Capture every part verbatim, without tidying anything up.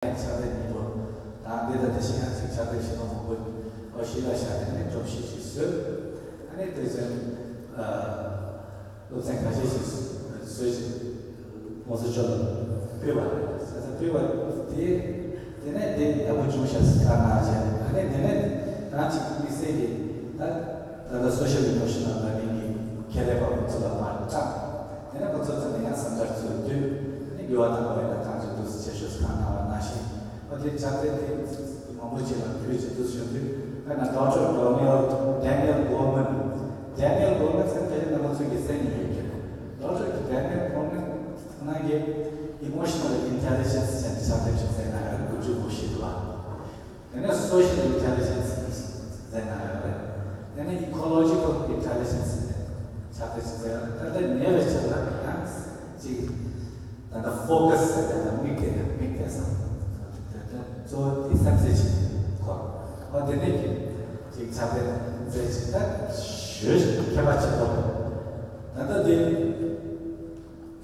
ཕྱག་དེབ་གཉིས་པོ་དང་འདི་དང་དེ་བཞིན་ཡང་ཅིག་ཕྱག་དེབ་ཞིག་མང་པོ་ཨོ་གཞི་ལ་བཞག་ནས་ནི་སྒྲོམ་གཞི་ཞིག་བཟོས། ཨ་ནི་དེ་ཚོའི་སློབ་ཚན་ཁ་ཤས་ཤིག་བཟོས་ཤིང་། ༸གོང་ས་མཆོག་ལ་ཕུལ་བ་རེད། ས་ས་ཕུལ་བ་དེ། དེ་ནས་དེ་ཡག་པོ་བྱུང་ཤག་ཟེར་ཁ་ནང་བྱས། ཨ་ནས་དེ་ནས་རང་གཅིག་དམིགས་བསལ་གྱི་ད་ད་ལྟ་སོ་ཤལ་ཨི་མོ་ཤི་ནལ་ལབ་མཁན་གྱི་ཁྱད་ལས་པ་ཁོ་ཚོ་ལ་མར་སྤྲད། དེ་ནས་ཁོ་ཚོ་ཚོ་ནས་ཡང་བསམ་འཆར་ཚུར་བསྡུས། ཨ་ནས་འགྱུར་བ་བཏང་བ་ཡིན་ན་གང་ཅི་འདུག་ཟེར་བྱས་ཤོག་ཟེར་ཁ་ནང་བ་ནང་བཞིན། ཨ་དེ་ཕྱག་དེབ་དེ་མང་པོ་ཅིག་ལ་ཕུལ་བྱས་འདུག་ཟེར་དུས། ཨ་ན་ཌོག་ཊར་ཌེ་ནི་ཡལ་ཌེ་ནི་ཡལ་གོ་ལ་མན། ཌེ་ནི་ཡལ་གོ་ལ་མན་ཟེར་ཕལ་ཆེར་རྣམ་པ་ཚོ་གི་སེམས་ཉིད་ཡོད་ཀྱི་རེད། ཌོག་ཊར་ཌེ་ནི་ཡལ་གོ་ལ་མན་ཁོང་རང་གིས་ཨི་མོ་ཤི་ནལ་ཨིན་ཊེ་ལི་ཇེན་སི་ཟེར་ནས་ཕྱག་དེབ་ཅིག་བཟོས་གནང་ཡོད་རེད། དགུ་བཅུ་གོ་བཞི་འདུག་བ། དེ་ནས་སོ་ཤལ་ཨིན་ཊེ་ལི་ཇེན་སི་ཟེར་གནང་ཡོད་རེད། དེ་ནས་ཨི་ཀོ་ལོ་ཇི་ཀལ་ཨིན་ཊེ་ལི་ཇེན་སི་ཟེར་ནས་ཕྱག་དེབ་ཅིག་བཟོས་ཡོད་རེད། ད་ལྟ་ཉེ་བའི་ཆར་ལ་ཡང་ཅིག་ད་ལྟ་ཕོ་ཀ་སི་ཟེར་ནས་ད་དམིགས་ཏེ་དམིགས་ཏེ་བསམ་དེ་ལྟ་གཙོ་བོ་དེ་སེམས་རྩེ་ཅིག་གོ་ཨ་དེ་ནས་ཀྱི་ཅིག་ཕྱག་དེབ་མཛད་ཅིག་ད་ཞོལ་ཁྱད་པར་ཆེ་པོ་ད་ལྟ་དེ།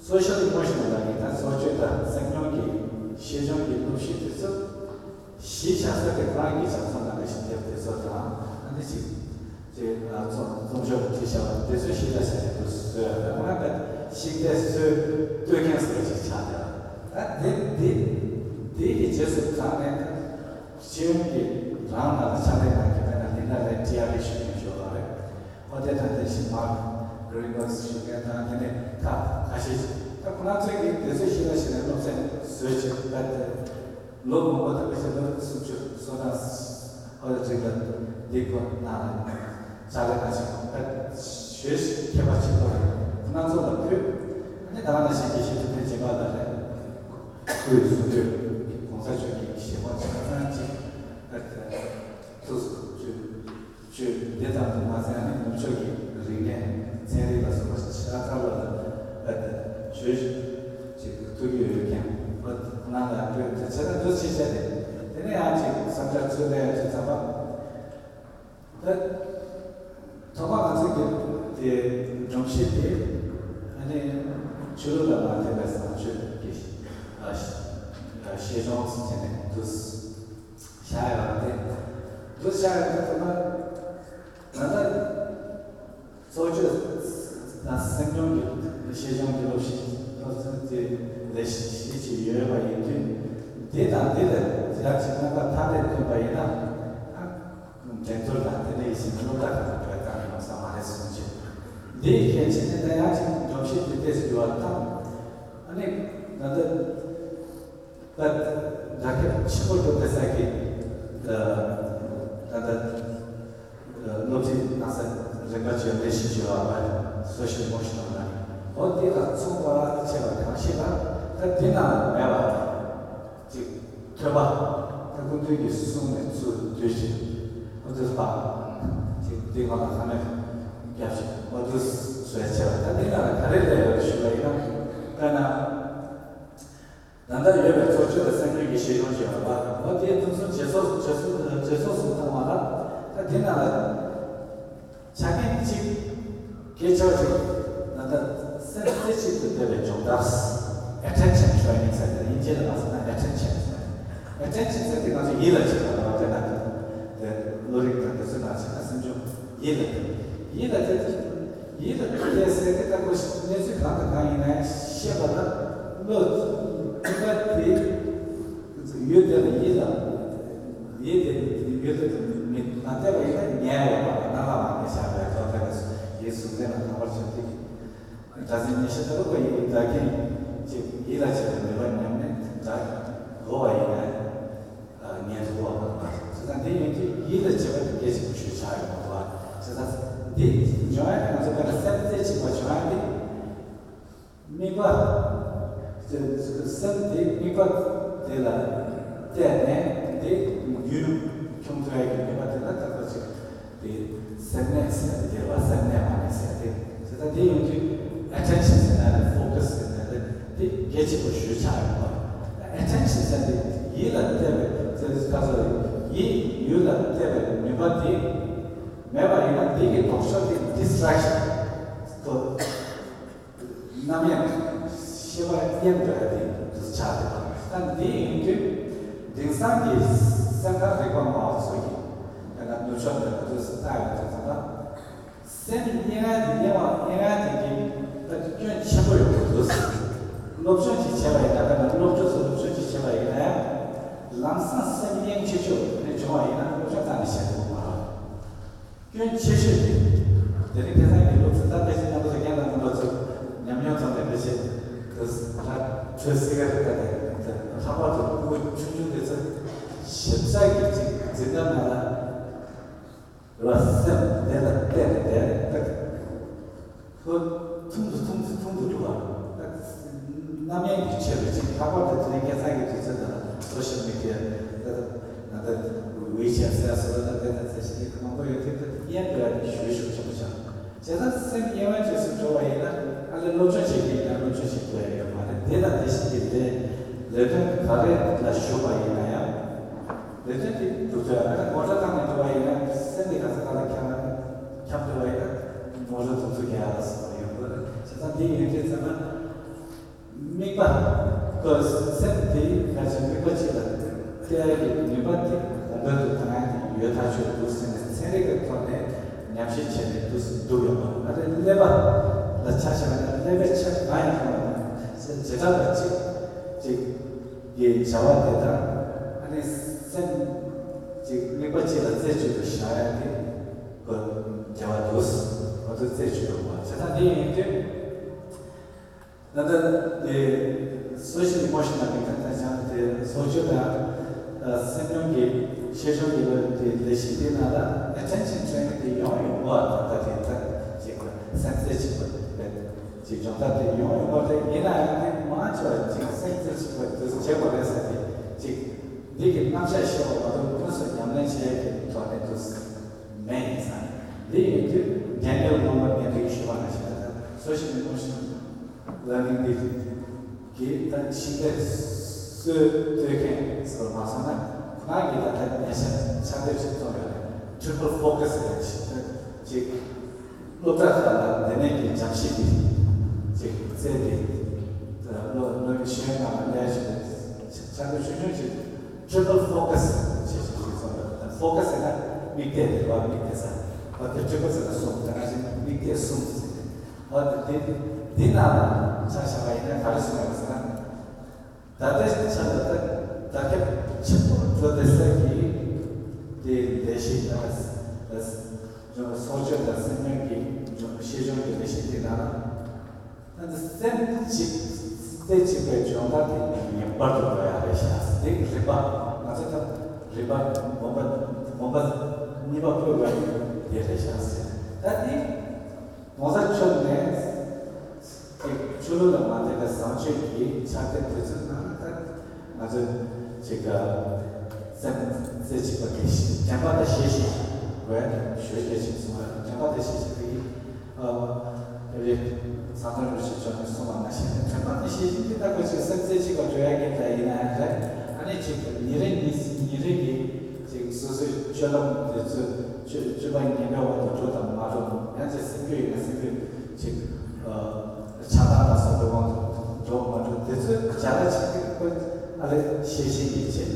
སོ་ཤལ་ཨི་མོ་ཤི་ནལ་ལབ་ཀྱི་ད་འཚོ་བཅོས་དང་སེམས་མྱོང་གི་ཤེས་སྦྱོང་གི་སློབ་གཞི་དེ་ཚོ་གཞི་བཞག་ས་དེ་ཁོ་རང་གི་ཞག་སོང་ནང་གི་ཞིག་དེབ་དེ་ཚོ་དང་ཨ་ནི་ཅིག་ཅིག་རྩོམ་རྩོམ་ཤོག་བྲིས་བཞག་པ་དེ་ཚོ་ཞིག་ལ་བྱས་ནས་འདུག་ཟེར་ད་ཁོ་རང་གི་ཞིག་དེ་ཚོས་ལྟོས་མཁན་ཟེར་བ་ཅིག་ཆགས་བསྡད་པ་ད་དེ་དེ་དེ་གི་རྗེས་སུ་འབྲངས་ནས་ད་ཤེས་ཡོན་གྱི་རང་ནང་ལ་ཕྱག་ལས་གནང་མཁན་དཔེར་ན་ལིན་ཌ་རེད་ཊི་ཨར་ལི་ཞུ་མཁན་ཞུ་བ་རེད། ཨོ་དེ་དང་དེ་བཞིན་མར་གྷི་རི་གོ་སི་ཞུ་མཁན་དང་དེ་ནས་ཁ་ཁ་ཤས་ཤིག་ད་ཁོ་རང་ཚོས་ཀྱིས་དེ་ཚོའི་ཤེས་ལ་ཞེན་ནས་སློབ་ཚན་བཟོས་བྱས་པ་དེ་ལོ་མང་པོ་དང་ཕལ་ཆེར་ལོ་སུམ་ཅུ་སོ་གྲངས་ཨོ་དེ་རིང་ལ་འདི་ཁོ་ནང་ལ་ཕྱག་ལས་གནང་བཞིན་པ་ཞོལ་ཁྱད་པར་ཆེན་པོ་རེད། ཁོ་རང་ཚོ་ལ་ཕུལ། ཨ་ནི་ད་ག་ནང་བཞིན་དགེ་བཤེས་ཐུབ་བསྟན་སྦྱིན་པ་ལགས་རེད། སྐུའི་གསུང་ཆོས་༸གོང་ས་མཆོག་གི་བཞེད་དགོངས་ཆ་ཚང་ཅིག་ཐུགས་སུ་ཆུད། ཆོས་འདི་ཙམ་དུ་མ་ཟད་ནི་ནུབ་ཕྱོགས་ཀྱི་རིག་གནས་ཚན་རིག་ལ་སོགས་པ་ཆ་ཚང་ལ་ལ་ཞུ་ཅིག་ཐུགས་ཡོད་ཡོད་མཁན་ཁོ་ནང་ལ་ལྟོས་དེ་ཆ་ཚང་འདུ་བྱེད་བྱས་ཏེ་དེ་ནས་ཡང་ཅིག་བསམ་འཆར་ཚུར་ལེན་ཡང་ཅིག་ཚང་པ་ད་ཐོག་མ་ང་ཚོ་གི་དེ་སྒྲོམ་གཞི་དེ་ཨ་ནི་ཆོས་ལུགས་ལ་མ་བརྟེན་པའི་བཟང་སྤྱོད་ཀྱི་ཨ་ཤེས་སྦྱོང་ཟེར་ནས་འདུ། བཞག་ཡོད་རེད། འདུ་བཞག་ཡོད་དུས་ད་ལྟ་ད་ལྟ་གཙོ་ཆེ་དང་སེམས་མྱོང་གི་ཤེས་སྦྱོང་གི་སློབ་གཞི་སློབ་ཚན་དེ་ལས་གཞི་ཞིག་ཡོད་པ་ཡིན་དུས་དེ་དང་དེ་ལས་ཡར་ཅིག་རྣམ་པ་ཐ་དད་ཐོན་པ་ཡིན་ན་ད་འགྲན་བསྡུར་དང་དེ་འདྲ་ཡིན་ཕྱིན་སློབ་གྲྭ་ཁག་ཏུ་བོད་ཀྱང་ཡོང་ས་མ་རེད་གསུངས་རྗེས་འདི་ཡི་གལ་ཆེ་ནས་ད་ཡར་ཅིག་སྒྲོམ་གཞི་དེ་ལྟས་སུ་འགྱུར་བ་དང་ཨ་ནི་ད་ལྟ། ད་དར་ཁྱབ་ཆེན་པོ་འགྲོ་བསྡད་ས་གི་ད་ད་ལྟ་སློབ་ཁྲིད་གནང་ས་རིམ་པ་བྱས་ལས་གཞི་བྱས་པ་བ་སོ་ཤལ་ཨི་མོ་ཤི་ནལ་ལ་འོ་དེ་དང་མཚུངས་པ་བྱས་པ་གང་ཞིག་ལ་ད་དེ་ནང་ལ་མེད་པ་ཅིག་ཐོས་པ་ད་སྐུ་མདུན་གྱི་གསུང་ནས་ཚུར་བསྡུས་ཤིང་ཨོ་དེ་པ་ཅིག་འདི་གང་ལ་གང་ནས་རྒྱབ་ཤིག་ཨོ་དེ་བཟོས་བྱས་པ་ད་དེ་ནང་ལ་ག་རེ་ལས་ཡོད་ཞུས་པ་ཡིན་ན་དཔེར་ན། ད་ལྟ་ཡོད་པའི་གཙོ་ཆེ་དང་སེམས་ཉིད་ཀྱི་ཤེས་སྦྱོང་བྱེད་པ་ལ་འོ་དེའི་ཕུན་སུམ་ཇེ་ཚོགས་སུ་ཇེ་ཚོགས་ཇེ་ཚོགས་སུ་བཏང་བ་ལ་ད་དེ་ནང་ལ་ཆ་རྐྱེན་གཅིག་གལ་ཆེ་བ་ཅིག་ད་ལྟ་སེམས་རྩེ་གཅིག་ཏུ་གཏད་པའི་སྦྱོང་བརྡར། Attention training ཟེར་ཏེ་དབྱིན་ཇི་ལ་མ་ཟེར་ན་attention ཟེར། Attention ཟེར་ཏེ་ང་ཚོ་ཡིད་ལ་བྱེད་པ་ལ་དཔེར་ན་དེ་བློ་རིག་དང་དེ་ཚོ་ནང་བྱེད་ན་སེམས་སྦྱོང་ཡིད་ལ་དེ་ཡིད་ལ་དེ། ཡིད་ལ་དེ་ཟེར་ཏེ་ལྟ་བུ་ཞིག་གནས་ཚུལ་གང་དང་གང་ཡིན་ནའི་ཤེས་པ་ལ་བློ་ཐུགས་ཀ་དེ་ཡུལ་དེ་ལ་ཡིད་ལ་ཡིད་དེ་ཡུལ་དེ་མི་མ་བལྟས་པ་ཡིན་ན་ཉལ་ཡོད་པ་ལ་སྣང་བ་མ་ཉལ་བཞག་པའི་ཐོག་ཐད་ཀ་ཡིད་གཟུང་ལྡན་ལ་ལྷག་པར་བྱུང་དེ་གི་སྒྲ་ཟིན་ཉི་ཤུ་ལྟ་བུ་ཡིན་གྱི་བདག་རྐྱེན་ཅིག་ཡིད་ལ་བྱེད་པའི་ནུས་པ་ཉམས་ནས་དེ་འདྲ་གོ་བ་ཡིན་ནའི། ངན་དུ་བ་མ་བྱས་ཙང་དེ་ཡིན་དུས་ཡིད་ལ་བྱེད་པ་དེ་སྐད་ཅིག་པུ་ཞུ་ཆགས་ཡོང་བ་བྱས་ཙང་དེ་འབྱུང་ཡ་དེ་ང་ཚོ་བོད་ལ་སེམས་རྩེ་གཅིག་པ་བྱུང་ཡ་དེ་དམིགས་པ་དེ་སེམས་དེ་དམིགས་པ་དེ་ལ་བལྟས་ནས་དེ་རྒྱུན་འཁྱོངས་ཐུབ་ཡ་གི་དམིགས་པ་དེ་ལ་ད་ག་ཅིག་དེ་སེམས་གནས་ཟེར་ཏེ་དེ་ལ་སེམས་གནས་མ་གནས་ཟེར་ཏེ་དེ་ལྟ་དེ་ཡོང་དུས་attention ཟེར་ན་རེད། focus ཟེར་ན་རེད། དེ་གལ་ཆེན་པོ་ཞུ་ཆགས་ཡོང་བ། attention ཟེར་ཏེ་ཡིད་ལ་གཏད་པའི་ཟེར་ཁ་སོ་ཡིད་ཡུལ་ལ་གཏད་པའི་ནུས་པ་དེ་མེད་པ་ཡིན་ན་དེ་གི་ལྡོག་ཕྱོགས་དེ་distraction ཁོ། རྣམ་གཡེང་། ཤེས་པ་གཡེང་འགྲོ་ཡ་དེ་དུ་ཆགས་བསྡད་པ། ད་འདི་ཡིན་དུས་ སང་གི་སེམས་ཁམས་རིག་པ་སྨྲ་བ་ཚོ་གིས་དཔེར་ན་ནུབ་ཕྱོགས་འདི་ལ་དུས་སུ་ལྟ་ཡོང་དུས་ཙམ་པ། སེམས་དབྱེ་བ་དེ་དབྱེ་བ་དབྱེ་བ་དེ་གི་ད་སྐྱོན་ཆེན་པོ་ཡོད་པ་འདུག་སློབ་སྦྱོང་ཅིག་བྱས་པ་ཡིན་ན་ད་ལྟ་སློབ་ཕྲུག་ཚོ་སློབ་སྦྱོང་ཅིག་བྱས་པ་ཡིན་ན་ཡང་ལམ་སང་སེམས་གཡེང་ཆེ་ཆེ་ནས་བྱུང་བ་ཡིན་ན་སློབ་སྦྱོང་གཏན་ནས་བྱེད་ཐུབ་མ་རེད། སྐྱོན་ཆེ་ཤོས་དེ། དེ་རིང་ཁ་སང་གི་སློབ་ཕྲུག་ད་ཕལ་ཆེར་མཉམ་དུ་རྒན་དང་རྣམ་པ་ཚོ་ཉམས་མྱོང་ཐོག་ནས་ཕལ་ཆེར་དུ་ལ་ཁྲོད་སི་ག་རེ་ད་དེ་ལྷག་པར་དུ་སྤུ་གུ་ཆུང་ཆུང་དེ་ཚོ་ཞིབ་ཚགས་ཀྱི་ཅིག་འཛིན་གྲྭ་ནང་ལ་ར་སེམས་དེ་ལ་བལྟས་ནས་དེ་ལ་ཁོ་ཐུང་དུ་ཐུང་དུ་ཐུང་དུ་འགྲོ་བ། རྣམ་གཡེང་གི་ཆེད་དུ་ཅིག་ལྷག་པར་དུ་དེ་རིང་ཁ་སང་གི་དུས་ཚོད་འདི་ལ་སོ་ཤལ་མི་ཌི་ཡ་ད་ད་ད་ཝི་ཆེ་ཊི་ཟེར་སོ་ད་དེ་ད་ཚེ་ཞིག་གི་མང་པོ་ཡོད་དུས་ད་དབྱེ་འབྱེད་ཡ་ཞུ་ཤུགས་ཆེན་པོ་ཆགས། བྱས་ཙང་སེམས་དབྱེ་བ་བཅས་སུ་འགྲོ་བ་ཡིན་ན་ཨ་ལས་སློབ་སྦྱོང་བྱེད་མཁན་ཡིན་ན་སློབ་སྦྱོང་བྱེད་དགོས་ཡ་ཡོད་མ་རེད། དེ་དང་དེ་བཞིན་གྱི་ལས་ལས་དོན་ག་རེ་ལ་ཞུགས་པ་ཡིན་ན་ཡང་། ལས་དོན་དེ་སྒྲུབ་ཐུབ་ཡ་ད་མོ་ཊ་བཏང་ནས་འགྲོ་བ་ཡིན་ན་སེམས་དེ་ག་ས་ག་ལ་འཁྱམ་འཁྱམ་འགྲོ་བ་ཡིན་ན་མོ་ཊ་དུག་ཚོད་རྒྱག་ཡ་ལ་སོགས་པ་ཡོད་དགོས་རེད། བྱས་ཙང་འདི་ཡོད་དུས་ཙམ་ན་དམིགས་པ་ཀོ་སེམས་དེ་ག་ཚོད་དམིགས་པ་གཅིག་ལ་གཏད་ཡ་གི་ནུས་པ་དེ་གོང་འཕེལ་དུ་བཏང་ཡ་དེ་ཡོད་ཐག་ཆོད་འདུག་ཟེར་ནས་ཚན་རིག་གི་ཐོག་ནས་ཉམས་ཞིབ་བྱས་ནས་འདུག་འདུག་ཡོད་པ། ཨ་ནི་ཀླད་པ་ལ་ཆ་བཞག་ན་ཀླད་པའི་ཆ་གང་ཡང་མཐོང་མ་མྱོང་བྱེ་བྲག་པ་གཅིག་གཅིག་གི་བྱ་བ་དེ་དང་ཨ་ནི་སེམས་ཀྱི་དམིགས་པ་གཅིག་ལ་རྩེ་གཅིག་ཏུ་བཞག་ཡ་དེ་གོ་འགལ་བ་འདུག་ཨ་ཚོ་རྩེ་གཅིག་ཏུ་གོ་བྱས་ཙང་དེ་ཡིན་དུས་ད་ལྟ་དེ་social emotional intelligence དེ་སོ་བཅོས་དང་སེམས་མྱོང་གི་ཤེས་སྦྱོང་གི་ལོ་དེ་ལས་གཞི་དེ་ནང་ལ་attention training དེ་ཡོང་ཡོང་བ་ད་ལྟ་དེ་ད་ཅིག་སེམས་རྩེ་གཅིག་པ་རེད། ཅིག་སྦྱོང་བརྡར་དེ་ཡོང་ཡོང་བ་རེད། ཡིན་ན་ཡང་དེ་མང་ཆེ་བ་ཅིག་སེམས་རྩེ་གཅིག་པ་དུས་སུ་བྱེད་དགོས་རེད་ཟེར་ཏེ་ཅིག་འདི་གི་རྣམ་གཞག་ཤེས་པ་མ་གཏོགས་དངོས་སུ་ཉམས་ལེན་བྱེད་ཡས་ཀྱི་ཐོག་ནས་དུས་སུ་མེད་ཡིན་ཙང་། འདི་ཡིན་དུས་Daniel Goleman ངས་འདི་གི་ཞུ་བ་ནང་བཞིན་ད་social emotional learning འདི་གི་ད་ཤེས་ཚད་སྲོལ་གཏོད་མཁན་ཟེར་བ་མ་སོང་ན་ཁོ་རང་གིས་ད་ལྟ་ཉེ་ཆར་ཕྱག་དེབ་ཅིག་བརྩམས་ཡོད་རེད། Triple Focus ཟེར་ཞིག་ཅིག་སློབ་གྲྭ་ཁག་ལ་འདི་ནས་ཀྱི་སྦྱང་བཤད་ཀྱི་ཅིག་རྩལ་འདི་སློབ་སློབ་ཤེས་ཡོན་ནང་ལ་གནས་ཤིག་ཕྱག་དེབ་ཆུང་ཆུང་ཅིག་Triple Focus ཅེས་ཞིག་ཞིག་གསུངས་པ་དང་Focus ཟེར་ན་དམིགས་གཏད་རེད་བ། དམིགས་གཏད་ཟེར་བ་དེ་Triple ཟེར་ན་གསུམ་དེ་ནང་བཞིན་དམིགས་གཏད་གསུམ་ཟེར་བ་དེ་འདི་ནང་ལ་ཆ་བཞག་པ་ཡིན་ན་ག་རེ་གསུངས་ཡོད་ཟེར་ན། ད་ལྟའི་ཆ་ལ་ད་དར་ཁྱབ་ཆེན་པོ་འགྲོ་བསྡད་ས་གི་དེ་ལས་གཞི་ད་ལ་སོར་ཆུད་དང་སེམས་ཉམས་ཀྱི་ཤེས་སྦྱོང་གི་ལས་གཞི་དེ་ནང་ད་ལྟ་སེམས་གཅིག་རྩེ་གཅིག་པའི་སྦྱོང་བརྡར་དེ་ངེས་པར་དུ་དགོས་ཡ་རེད་ཤག་དེ་གི་རིམ་པ་ང་ཚོ་ད་རིམ་པ་སྒོམ་པ་སྒོམ་པ་གཉིས་པ་སྤོས་པ་དེ་རེད་ཤག་ཟེར་ད་དེ། གོང་ས་མཆོག་ནས་ཅིག་ཆོས་ལུགས་ལ་མ་འཐད་པའི་བཟང་སྤྱོད་ཀྱི་ཕྱག་དེབ་དེ་ཚོའི་ནང་ལ་ད་ང་ཚོས་ཅིག་སེམས་རྩེ་གཅིག་པ་གི་དྲན་པ་དང་ཤེས་བཞིན་དགོས་ཞུ་སྐད་ཅིག་གསུངས་པ་དྲན་པ་དང་ཤེས་བཞིན་དེ་ཡིན། ཨ་རེད། ཚང་ཚང་རིན་པོ་ཆེ་མཆོག་ནས་གསུངས་པ་ནང་བཞིན་དྲན་པ་དང་ཤེས་བཞིན་དེ་ལྟ་བུ་ཅིག་སེམས་རྩེ་གཅིག་པ་འགྲོ་ཡ་གི་ད་ཡིན་ན་ཡང་རེད། ཨ་ནི་ཅིག་ཉིན་རེ་ཉིན་ཉིན་རེ་གི་ཅིག་སོ་སོའི་སྤྱོད་ལམ་དེ་ཚོས་སྤྱོད་སྤྱོད་པ་ངན་པའི་འོག་ཏུ་འགྲོ་དང་མ་འགྲོ། ཡང་ཅིག་སེམས་རྒྱུད་ཡིན་ན་སེམས་རྒྱུད་ཅིག་ཨ་ཆགས་སྡང་ལ་སོགས་པའི་དབང་དུ་འགྲོ་མ་འགྲོ་དེ་ཚོའི་བྱ་ལ་ཆགས་ཀྱི་ཁོ་ཨ་ལས་ཤེས་བཞིན་ཡིད་བྱེད།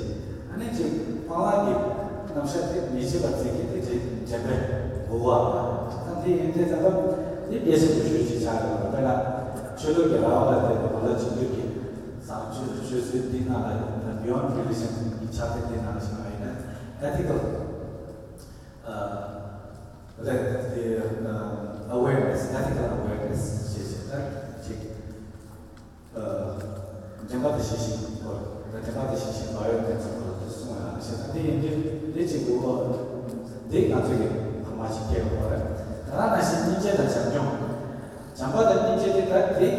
ཨ་ནི་ཅིག་སྤང་བླང་གི་རྣམ་གཞག་དེ་མི་བྱེད་པར་འཛིན་གྱི་དེ་དྲན་དྲན་པའི་དགོས་པ། ད་དེ་ཡིན་དེ་ད་ལྟ་དེ་གལ་ཆེན་པོ་ཞིག་ཅིག་ཆགས་ཡོད་པ་དཔེར་ན་ཆོས་ལུགས་ཀྱི་རང་དབང་ལ་བརྟེན་པའི་གོ་ལ་གཅིག་གྱུར་གྱི་བཟང་སྤྱོད་སྤྱོད་ཚུལ་འདི་རྣམས་ལ་Beyond Religion གྱི་ཕྱག་དེབ་འདི་ནང་ལ་བཞག་པ་ཡིན་ན་ethical ཨ་རེད་དེ་ཨ་awareness, ethical awareness ཞེས་བྱས་ད་ཅིག་ཨ་དྲན་པ་དེ་ཤེས་བཞིན་སྐོར་དང་དྲན་པ་དེ་ཤེས་བཞིན་བག་ཡོད་དེ་ཚོའི་སྐོར་དུ་གསུངས་ཡོད་ཞེས་ད་འདི་ཡིན་དུས་འདི་གཅིག་གོ་འདི་ང་ཚོ་གི་ཕ་མ་ཞིག་སྐྱེས་ཡོད་རེད། ད་ནང་བཞིན་སྙིང་རྗེ་དང་བྱམས་སྐྱོང་། བྱམས་པ་དང་སྙིང་རྗེ་དེ་ད་དེ།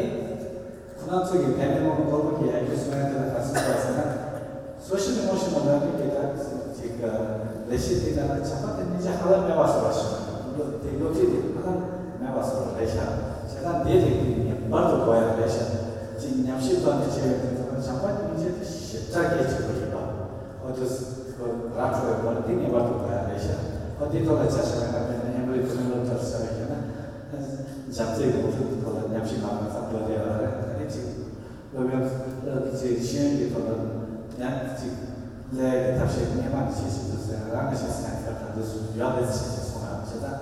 ཁོ་རང་ཚོ་གི་ཕན་མི་མང་གོར་མོ་གི་ཡ་གི་གསུང་ཡ་དེ་ལ་ག་ཚོད་པ་ཟེར་ན། སོ་ཤལ་ཨི་མོ་ཤ་ནལ་ལར་ནིང་གི་ད་ཅིག་ལས་གཞི་དེ་ནང་ལ་བྱམས་པ་དང་སྙིང་རྗེ་ཧ་ལམ་མེད་པ་བཟོ་བ་ཞིག་དེ་སློབ་ཁྲིད་དེ་ཧ་ལམ་མེད་པ་བཟོ་བ་རེད་ཤག་བྱས་ཙང་འདི་རིགས་དེ་ངེས་པར་དུ་དགོས་ཡ་རེད་ཤག་ཅིག་ཉམས་ཞིབ་ཐོག་ནས་བྱས་ཡོད་དུས་ཙམ་པ་བྱམས་པ་སྙིང་རྗེ་དེ་ཞེ་དྲག་གལ་ཆེན་པོ་ཡིན་པ། ཨོ་དུ་ར་འཕྲོ་ཡོད་པ་འདི་ངེས་པར་དུ་དགོས་ཡ་རེད་ཤག་ཨོ་འདི་ཐོག་ལ་ཆ་བཞག་པ་ཡིན་ན་དཔེར་ན་ཨེ་མོ་རི་ཁི་ལོན་ལ་ཐར་ཟེར་བ་ཡིན་ན། བྱམས་བརྩེའི་ངོ་སྤྲོད་ཀྱི་ཐོག་ལ་ཉམས་ཞིབ་གནང་བ་ཙམ་འགྲོ་བསྡད་ཡོད་རེད། ད་ནི་ཅིག་སློབ་ཡོན་ཅིག་ཤེས་ཡོན་གྱི་ཐོག་ལ་ཡང་ཅིག་ ལས་ཀྱི་ཐབས་ཤེས་སྔོན་མ་ནས་བྱེད་བཞིན་འདུག་ཟེར། རང་གི་ཤེས་སེམས་ཁྱབ་ད་འདུག་ཡོད་རེད་ཟེར་ཞེས་གསུངས་ཡོད། བྱས་ཙང་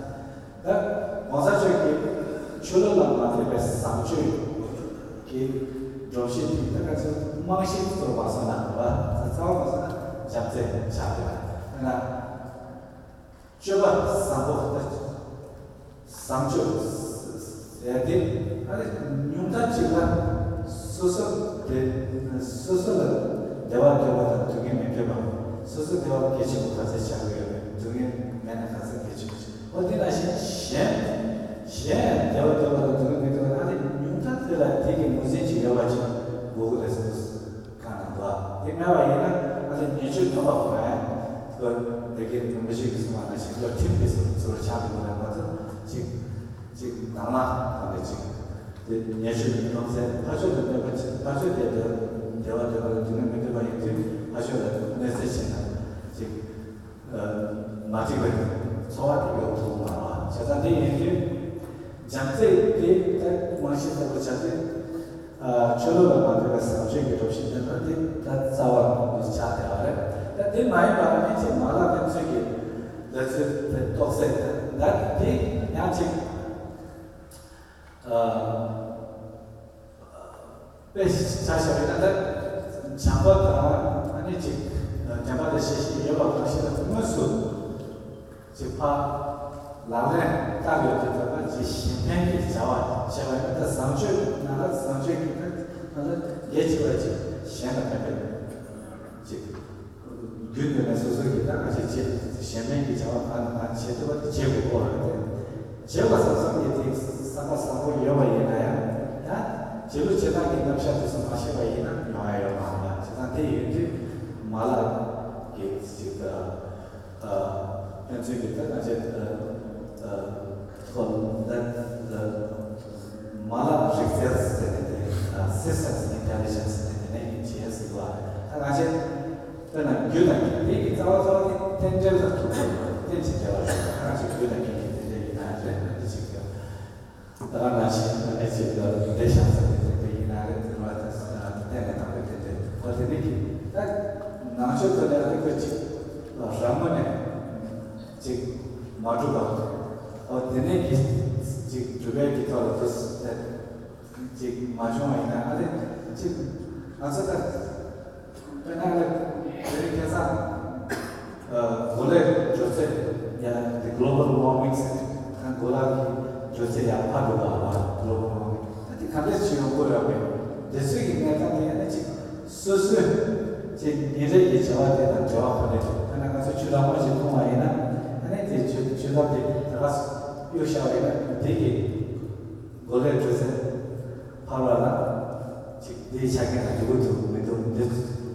ད་༸གོང་ས་མཆོག་གིས་ཆོས་ལུགས་ལ་མ་མཐུན་པའི་བཟང་སྤྱོད་ཀྱི་སྒྲོམ་གཞི་དེ་ད་ག་ཚོད་རྨང་གཞི་གཙོ་བོ་མ་སོང་ན་བ་རྩ་བ་མ་སོང་ན་བྱམས་བརྩེ་ཆགས་ཡོད། ད་ན་སྤྱོད་པ་བཟང་པོ་ད། བཟང་སྤྱོད་ཟེར་ཏེ་ཨ་ནི་ཉུང་མཐའ་གཅིག་ལ་སོ་སོ་དེ་སོ་སོ་ལ་བདེ་བ་འདོད་པ་དང་སྡུག་བསྔལ་མི་འདོད་པ། སོ་སོ་བདེ་བ་གལ་ཆེན་པོ་ག་ཚད་ཆགས་ཀྱི་ཡོད་པས་སྡུག་བསྔལ་མེད་ན་ག་ཚད་གལ་ཆེན་པོ་ཆགས། འོ་དེ་ནང་བཞིན་གཞན་གཞན་བདེ་བ་འདོད་པ་དང་སྡུག་བསྔལ་མི་འདོད་པ་ཨ་ནི་ཉུང་མཐའ་དེ་ལ་དེ་གི་ངོས་འཛིན་ཅིག་ཡོད་པ་ཅིག་དགོས་ཀྱི་རེད་ཟེར། གང་ན་འདུག་དེ་མེད་པ་ཡིན་ན་ང་ཚོ་ཉེས་སྤྱོད་ནོར་བ་ཁོ་རང་ཁོ་དེ་གའི་རིན་པོ་ཆེ་གིས་གསུངས་པ་ནང་བཞིན་ཁོ་ཁྲིམས་ཀྱི་ཟུར་ཟུར་ཆགས་འདུག་ན་ང་ཚོ་གཅིག་གཅིག་དང་བླངས་དང་ནས་གཅིག་དེ་ཉེས་སྤྱོད་མི་སྤོང་ཚེ་ཕ་ཆོས་ལ་གནོད་པ་ཕ་ཆོས་དེ་དེ་བདེ་བ་འདོད་པ་དང་སྡུག་བསྔལ་མི་འདོད་པ་ཡིན་དུས་ཕ་ཆོས་ལ་གནོད་འཚེ་བྱས་ན་གཅིག་མ་འགྲིག་པའི་ཚོར་བ་དེ་ཡོང་ཐུབ་མ་རེད་བ། བྱས་ཙང་དེ་ཡིན་དུས་བྱམས་བརྩེ་དེ་ད་རྨང་གཞི་ལྟ་བུ་བྱ་དུས། ཆོས་ལུགས་ལ་མ་འདུས་པའི་བཟང་སྤྱོད་ཀྱི་སྒྲོམ་གཞི་འདི་ལ་དེ་ད་རྩ་བ་རུ་ཆགས་བསྡད་པ་རེད། ད་དེ་མ་ཡིན་པ་ནི་ཅིག་མ་ལག་ཕན་ཚུན་གྱི་ལས་ཚུལ་དེ་རྟོགས་ཚད་ད་དེ་ཡང་ཅིག་དཔེ་ཆ་བཞག་པ་ཡིན་ན་ད་བྱམས་པ་དང་ཨ་ནི་ཅིག་བྱམས་པ་དང་ཤེས་བཞིན་ཡོད་པ་གང་ཞིག་ལ་དངོས་སུ། ཅིག་ཕ་ལག་ལེན་བསྟར་ཡོད་དེ་ད་ལྟ་ཅིག་གཞན་ཕན་གྱི་བྱ་བ་བྱས་པ་ཡིན་ན་ད་བཟང་སྤྱོད་ན་ལ་བཟང་སྤྱོད་ཀྱི་ད་ན་ལ་ལས་བྱེད་པ་ཅིག་གཞན་ལ་ཕན་པའི་ཅིག་རྒྱུ་འདོད་ན་སོ་སོ་གི་ད་ག་ཅིག་བྱེད་གཞན་ཕན་གྱི་བྱ་བ་གང་དང་གང་བྱེད་ཐུབ་པ་དེ་བྱེད་དགོས་ཀྱི་རེད་དེ། བྱེད་པ་བསམ་བསམ་གྱི་དེ་བསམ་པ་བཟང་པོ་ཡོད་པ་ཡིན་ན་ཡང་ཡང་བྱེད་ལུགས་བྱེད་སྟངས་ཀྱི་རྣམ་གཞག་དེ་ཚོ་མ་ཤེས་པ་ཡིན་ན་ཡོང་ཡ་ཡོད་མ་རེད། བྱས་ཙང་དེ་ཡོད་དུས་མ་ལག་གི་ཅིག་ཕན་ཚུན་གྱི་ད་ང་ཚོས་ཁོ་ལ་མ་ལག་རིག་རྩལ་ཟེར་ནས་དེ་Systems Intelligence ཟེར་ནས་དེ་ནས་ཡིན་བྱས་ཟེར་བ་ད་ང་ཚོས་དཔེར་ན་རྒྱུ་དང་རྐྱེན་དེ་གི་རྩ་བ་རྩ་བ་དེ་རྟེན་འབྲེལ་ལ་ཐུག་པ་རྟེན་ཅིག་འབྲེལ་བ་ཞིག་ད་ང་ཚོས་རྒྱུ་དང་རྐྱེན་གྱི་རྟེན་འབྲེལ་ཡིན་ན་རེད་ན་དེ་ཅིག་ཡོད། ད་ག་ནང་བཞིན་ཨ་ནེ་ཅིག་ལ་བདེ་ཤག་ཟེར་ཏེ་དེ་ཡིན་ན་རེད། དེ་བ་ད་ལྟས་ངན་དང་པོའི་དེ་འདྲའི་ཁོ་དེ་ནི་གི་ད་ནང་ཆོས་དེ་ལ་རིག་པ་ཅིག་རང་ངོས་ནས་ཅིག་མ་གྲུབ་པ། ཨོ་དེ་ནས་གི་ཅིག་གྲུབ་པའི་གི་ཐོག་ལ་དུ་ཅིག་མ་བྱུང་བ་ཡིན་ན་ཨ་ནི་ཅིག་ང་ཚོ་ད། དཔེར་ན་ལ་དེ་རིང་ཁ་སང་གོ་ལའི་འགྲོ་ཚད་ཡང་དེ་Global Warming ཟེར་ནས་ད་གོ་ལ་གི་འགྲོ་ཚད་ཡང་འཕར་འགྲོ་བ་བ། Global Warming ད་དེ་ག་འདྲས་ཅིག་ཡོང་དགོས་ཡོད་པས་དེ་ཚོའི་གི་གནས་སྟངས་དེ་ཡང་ན་ཅིག་སོ་སོའི་ཅིག་ཉིན་རེ་གི་བྱ་བ་དེ་དང་འབྲེལ་བ་ག་འདྲས་འདུག་ད་ན་ང་ཚོ་ཆུ་ལྷག་མ་ཞིག་འཐུང་བ་ཡིན་ན་ཨ་ནི་དེ་ཆུ་ཆུ་ལྷག་དེ་ད་ག་གཡུག་བཞག་པ་ཡིན་ན་དེ་གི་གོ་ལའི་འགྲོ་ཚད་འཕར་བ་ལ། ཅིག་འདིའི་ཆ་རྐྱེན་ལ་འགྱུར་བ་འདུག་མི་འདུག་འདི་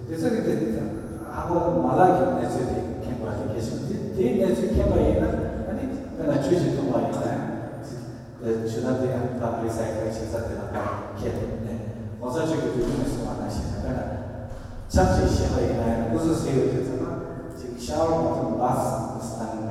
འདི་ཚོ་གི་དེ་ཧ་གོ་མ་ལག་གི་གནས་ཚུལ་དེ་མཁྱེན་པ་དེ་གལ་ཆེན་པོ། འདི་དེའི་གནས་ཚུལ་མཁྱེན་པ་ཡིན་ན་ཨ་ནི་དཔེར་ན་ཆུ་ཞིག་འཐུང་བ་ཡིན་ན་ཡང་ཆུ་ནང་དེ་ཡང་ཕར་རི་སའི་ཀལ་བྱེད་ས་དེ་ལ་ཕར་ཁྱེར་ནས་༸གོང་ས་མཆོག་གི་དུས་རྒྱུན་ནས་གསུངས་པ་ནང་བཞིན་དཔེར་ན་ཆབ་ཅིག་བཞེས་པ་ཡིན་ན་ཡང་སྐུ་གཟུགས་བཟོས་ཡོད་དུས་ཚང་མ་ཅིག་ཤ་ཝར་མ་ཐོན་པར་བཏང་